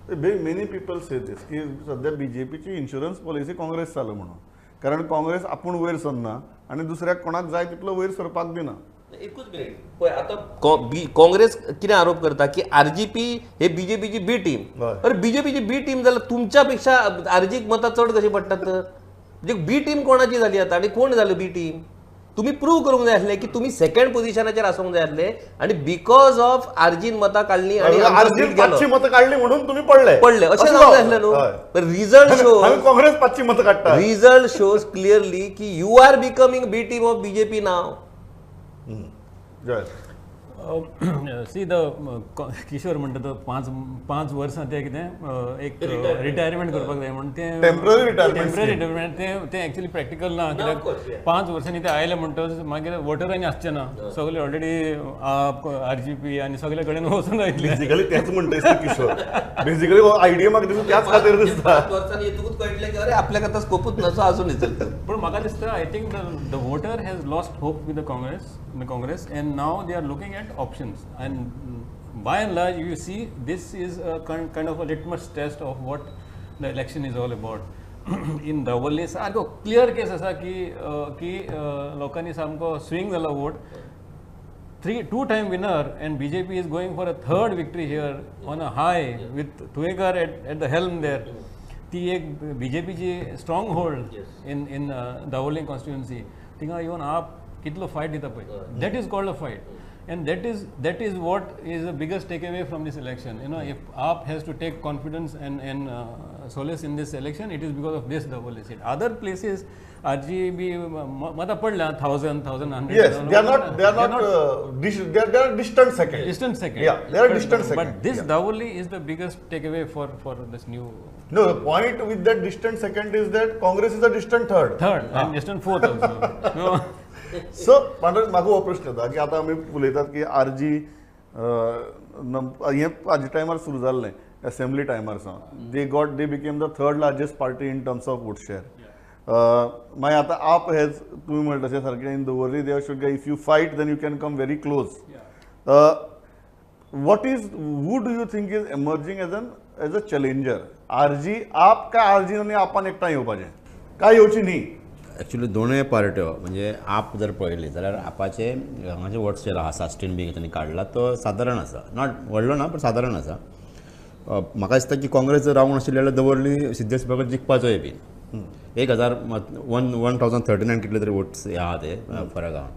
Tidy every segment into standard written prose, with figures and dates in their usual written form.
Many people say this की सध्या बीजेपीची insurance policy Congress जालो म्हणून, कारण काँग्रेस आपूण वयर सरना आनी दुसऱ्याक कोणाक जाय तितलो वयर सरपाक दिना. एकूच मिनिट पळय, आतां काँग्रेस कितें आरोप करता की आरजीपी हे बीजेपीची बी टीम. अरे बीजेपीची बी टीम जाल्यार तुमच्या पेक्षा आरजीक मतां चड कशी पडटात तर? म्हणजे बी टीम कोणाची जाली आतां आनी कोण जाली बी टीम? तुमी प्रूव करूंक जाय आसलें की तुमी सेकंड पोझिशनाचेर आसूंक जाय आसले आनी because of आरजीन मतां काडली आनी आरजीन 500 मतां काडली म्हणून तुमी पडले पडले अशें जावंक जाय आसलें न्हू. रिजल्ट शोज काँग्रेस 500 मतां काडटा, रिजल्ट शोज क्लियरली की you are becoming B team of BJP now. See the Kishore म्हणटा तो 5 वर्सां ते कितें एक रिटायरमेंट करपाक जाय म्हणून तें टेम्पररी रिटायरमेंट तें तें एक्चुअली प्रॅक्टिकल ना, कित्याक 5 वर्सांनी ते आयले म्हणटकच मागीर वोटरांनी आसचे ना, सगळे ऑलरेडी आप आरजीपी आनी सगळे कडेन वचून आयिल्ले. बेसिकली तेच म्हणटा किशोर, बेसिकली आयडिया म्हाका दिसता त्याच खातीर दिसता. 5 वर्सांनी येतकूच कळटलें की अरे आपल्याक आतां स्कोपूच नासो आसून चलता. पूण म्हाका दिसता I think the voter has lost hope with the Congress and now they are looking at options, and by and large you see this is a kind of a litmus test of what the election is all about. In Davorlim सारको clear केस आसा की की लोकांनी सामको swing जाला vote. 2 time winner and BJP is going for a third victory here on a high with Tuyenkar at the helm there. ती एक बीजेपीची strong hold in in Davorlim constituency, थिंगा येवन आप कितलो फायट दिता पळय, that is called a fight. And that is what is the biggest takeaway from this election. You know, if AAP has to take confidence and solace in this election, it is because of this Davorlim seat. Other places, RGB mata padla 1,000, 1,100. Yes, they are not they are distant second. Distant second. Yeah, they are distant second. But this Davorlim is the biggest takeaway for this new. No, the point with that distant second is that Congress is a distant third. Third and distant fourth also. No. So Pandurang, म्हाका हो प्रश्न येता की आतां आमी उलयतात की RG हें हाजे टायमार सुरू जाल्लें, असेंब्ली टायमार सावन they became the third largest party in terms of vote share. मागीर आतां आप हेच तुमी म्हणटा तशें सारकें in Davorlim they should if you fight then you can come very close. What is who do you think is emerging as an as a challenger? RG आप काय आरजी आनी आपान एकठांय येवपाचें काय येवची न्ही? एक्चुअली दोनूय पार्ट्यो म्हणजे आप जर पळयली जाल्यार आपाचे हांगाचे वोट शेर आहा 16 बी तांणी काडला तो सादारण आसा, not व्हडलो ना पण सादारण आसा. म्हाका दिसता की काँग्रेस जर रावून आशिल्ले जाल्यार दवर्ली सिद्धेश भगत जिखपाचोय बीन 1,000 1,039 कितले तरी वोट्स हे आहा ते फरक आहा,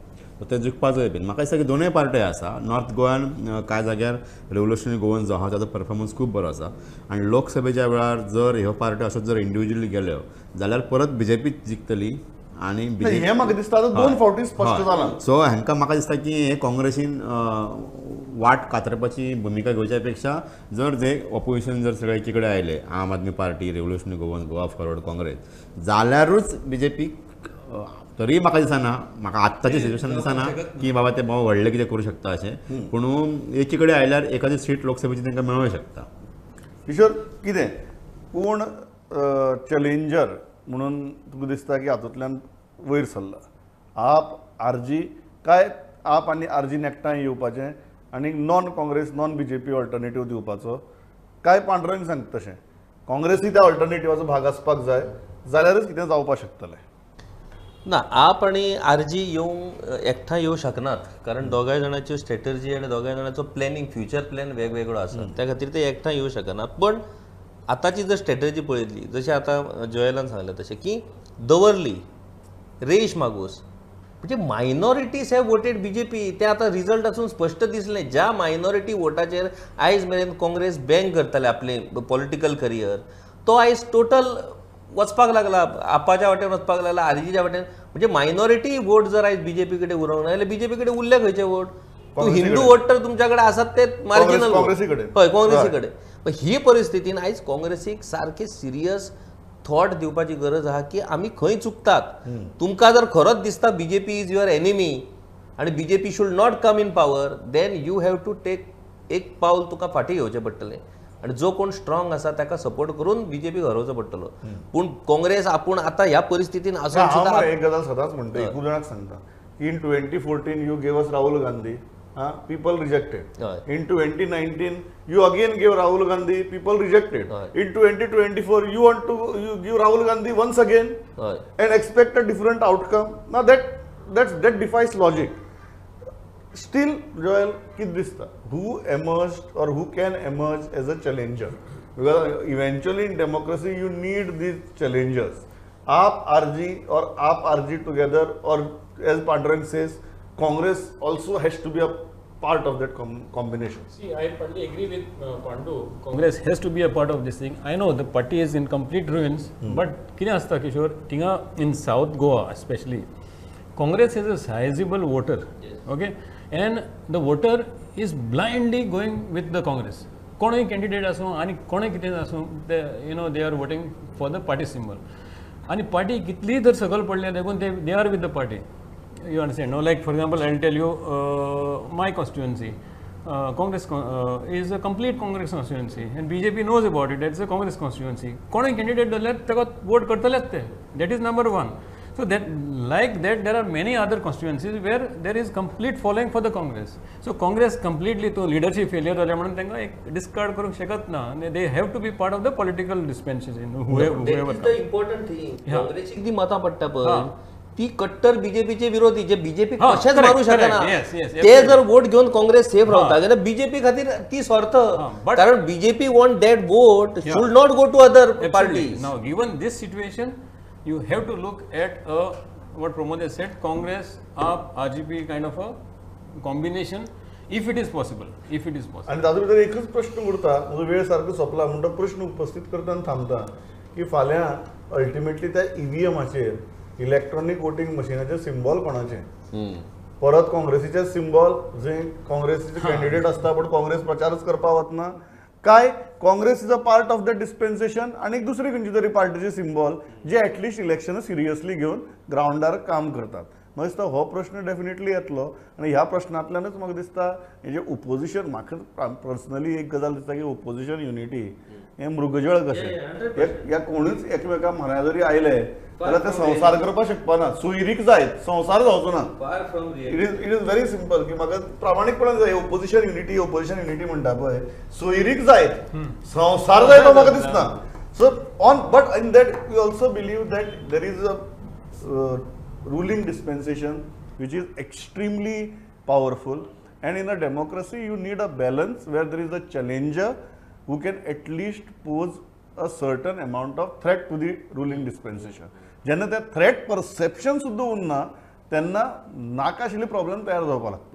ते जिखपाचोय बीन. म्हाका दिसता की दोनूय पार्ट्यो आसा. नॉर्थ गोवान कांय जाग्यार रेवोल्युशनरी गोवन जो आहा ताचो परफॉर्मन्स खूब बरो आसा आनी लोकसभेच्या वेळार जर ह्यो पार्ट्यो अश्यो जर इंडिविज्युअली गेल्यो जाल्यार परत बीजेपी जिखतली. आनी हे म्हाका दिसता आतां 2 फावटी स्पश्ट जालां. सो हांकां म्हाका दिसता की हे काँग्रेसीन वाट कातरपाची भुमिका घेवच्या पेक्षा जर जे ऑपोजिशन जर सगळे एकी कडेन आयले, Aam Aadmi Party, Revolutionary Goan, Goa Forward, Congress, जाल्यारूच बीजेपीक तरी म्हाका दिसना, म्हाका आत्ताचे सिच्युएशन दिसना की बाबा ते बाबा व्हडलें कितें करूं शकता अशें, पूण एकी कडेन आयल्यार एखादी सीट लोकसभेची तांकां मेळूंक शकता. किशोर, कितें कोण चॅलेंजर म्हणून तुका दिसता की हातूंतल्यान वयर सरला? आप आरजी काय आप आनी आरजीन एकठांय येवपाचें आनी non Congress non BJP alternative दिवपाचो काय पांडुरंग सांगता तशें काँग्रेसूय त्या ऑल्टरनेटिवाचो भाग आसपाक जाय जाल्यारच कितें जावपाक शकतलें? ना, आप आनी आरजी येवंक एकठांय येवं शकनात, कारण दोगांय जाणांच्यो स्ट्रेटर्जी आनी दोगांय जाणांचो प्लॅनिंग फ्युचर प्लॅन वेगवेगळो आसा, त्या खातीर ते एकठांय येवं शकनात. पण आतांची जर स्ट्रेटर्जी पळयतली, जशें आतां जोएलान सांगलें तशें की दवर्ली, रेश मागूस म्हणजे मायनॉरिटीज have voted BJP, तें आतां रिजल्ट आसून स्पश्ट दिसलें. ज्या मायनॉरिटी वोटाचेर आयज मेरेन काँग्रेस बँक करताले आपलें पॉलिटिकल करियर, तो आयज टोटल वचपाक लागला, आपाच्या वाटेन वचपाक लागला, आरजीच्या वाटेन. म्हणजे मायनॉरिटी वोट जर आयज बीजेपी कडेन उरोंक ना जाल्यार बीजेपी कडेन उरले खंयचे वोट? तूं हिंदू वोट तर तुमच्या कडेन आसात ते मार्जिनल, हय काँग्रेसी कडेन. ही परिस्थितीन आयज काँग्रेसीक सारके सिरियस थॉट दिवपाची गरज आहा की आमी खंय चुकतात. तुमकां जर खरोच दिसता बीजेपी is your enemy आनी BJP should not come in power, then you have to take एक पावल तुका फाटीं घेवचें पडटलें आनी जो कोण स्ट्रॉंग आसा ताका सपोर्ट करून बीजेपी हरोवचो पडटलो. पूण काँग्रेस आपूण आतां ह्या परिस्थितीन आसून सुद्दां एक गजाल सदांच म्हणटा, खूब जाणांक सांगता की in 2014 you gave us Rahul Gandhi, People rejected. In 2019 you again give Rahul Gandhi, people rejected. In 2024 you want to you give Rahul Gandhi once again and expect a different outcome. Now that defies logic. Still Joel, कितें दिसता, who emerged or who can emerge as a challenger? Because eventually in democracy you need these challengers. AAP RG or AAP RG together, or as Pandurang says, Congress also has to be a part of that combination. See, I partly agree with Pandu. Congress has to be a part of this thing. I know the party is in complete ruins, but कितें आसता किशोर, थिंगा in South Goa especially, Congress is a sizable voter. Yes. Okay, and the voter is blindly going with the Congress. कोणूय candidate आसूं आनी कोणूय कितें आसूं, ते you know they are voting for the party symbol. आनी पार्टी कितलीय जर सकयल पडल्या देखून ते they are with the party. You understand? No, like for example, I will tell you my constituency, Congress is a complete Congress constituency and BJP knows about it. That's a Congress constituency. कोणूय candidate धरल्यार ताका vote करतलेच ते. That is number one. So that, like that, there are many other constituencies where there is complete following for the Congress. So Congress completely to leadership failure जाल्या म्हणून तांकां एक discard करूंक शकत ना. They have to be part of the political dispensation. Whoever. That is the important thing. काँग्रेसीक ती मतां पडटा पळय, ती कट्टर बीजेपीचे विरोधी, जे बीजेपी कशेंच मारूंक शकना, ते जर वोट घेवन काँग्रेस सेफ रावता जाल्यार बीजेपी खातीर ती स्वार्थ, कारण BJP want that vote should not go to other parties. Now given this situation, you have to look at what Pramod has said, Congress, AAP, RGP kind of a combination, if it is possible, if it is possible. आनी तातूंत भितर एकच प्रश्न उरता, म्हजो वेळ सारको सोंपला म्हणटा प्रश्न उपस्थित करता आनी थांबता की फाल्यां अल्टिमेटली त्या ईव्हीएमाचेर इलेक्ट्रॉनीक वोटींग मशिनाचेर सिंबॉल कोणाचें, परत काँग्रेसीचे सिंबॉल, जंय काँग्रेसीचे कॅन्डिडेट आसता पण काँग्रेस प्रचारच करपाक वतना, काय Congress is a part of the dispensation आनी दुसरी खंयची तरी पार्टीचे सिंबॉल जे एटलिस्ट इलेक्शन सिरियसली घेवन ग्रावंडार काम करतात. म्हाका दिसता हो प्रश्न डेफिनेटली येतलो आनी ह्या प्रश्नांतल्यानच म्हाका दिसता हे जे ओपोजिशन, म्हाका पर्सनली एक गजाल दिसता की ओपोजिशन युनिटी हें मृगजळ कशें, ह्या कोणूच एकमेका म्हऱ्या जरी आयले जाल्यार ते संवसार करपाक शकपाना, सोयरीक जायत संवसार जावचो ना. It is very simple की म्हाका प्रामाणीकपणान जाय ओपोजिशन युनिटी, ओपोजिशन युनिटी म्हणटा पळय, सोयरीक जायत संवसार जायत म्हाका दिसना. So on but in that we also believe that there is a ruling dispensation which is extremely powerful, and in a democracy you need a balance where there is a challenger who can at least pose a certain amount of threat to the ruling dispensation. जेन्ना त्या threat perception सुद्दां उरना तेन्ना नाका आशिल्ले problem तयार जावपाक लागता.